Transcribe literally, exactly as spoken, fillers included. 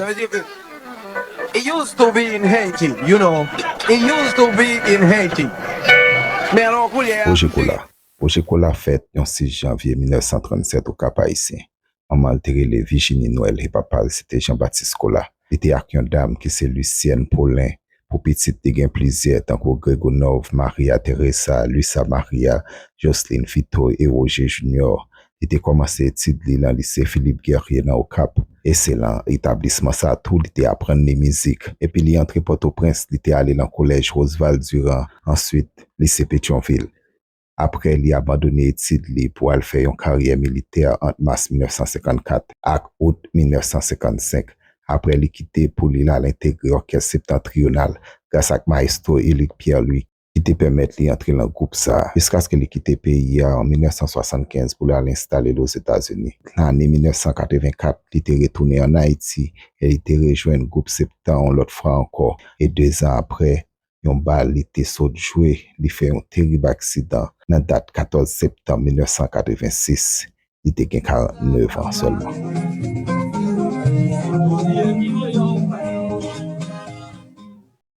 It used to be in Haiti, you know. It used to be in Haiti. Men alò koulye a. Pwojè Kola. Pwojè Kola fèt yon sis janvye mil nèf san trannsèt Okap Ayisyen. Manman l te rele Virginie Noël e papa l se te Jean Baptiste Kola. Li te ak yon dam ki se Lucienne Paulin. Pou pitit li gen plizyè tankou Gregonov, Maria Teresa, Luisa Maria, Jocelyn Fito e Roger Junior. Li te kòmanse etid li nan lise Philippe Guerrier nan Okap. E se lan etablisman sa a tou li te aprann li mizik. Epi li antre Pòtoprens, li te ale lan kolèj Roosevelt Durand, answit lise Petyonvil. Apre li abandone etid li pou al fè yon karyè militè ant mas mil nèf san senkannkat ak out mil nèf san senkannsenk. Apre li kite pou li l al entegre òkès Septentrional gras ak mayestwo Ilick Pierre-Louis ki te pèmèt li antre lan gwoup sa a, jiskaske li kite peyi a an mil nèf san swasannkenz pou l al enstale l Ozetazini. Lane mil nèf san katrevenkat, li te retounen ann Ayiti e li te rejwenn gwoup Septan yon lòt fwa ankò. E dezan apre, yon bal li te sot jwe, li fè yon terib aksidan nan dat katòz septanm mil nèf san katrevensis. Li te gen karannnev an sèlman.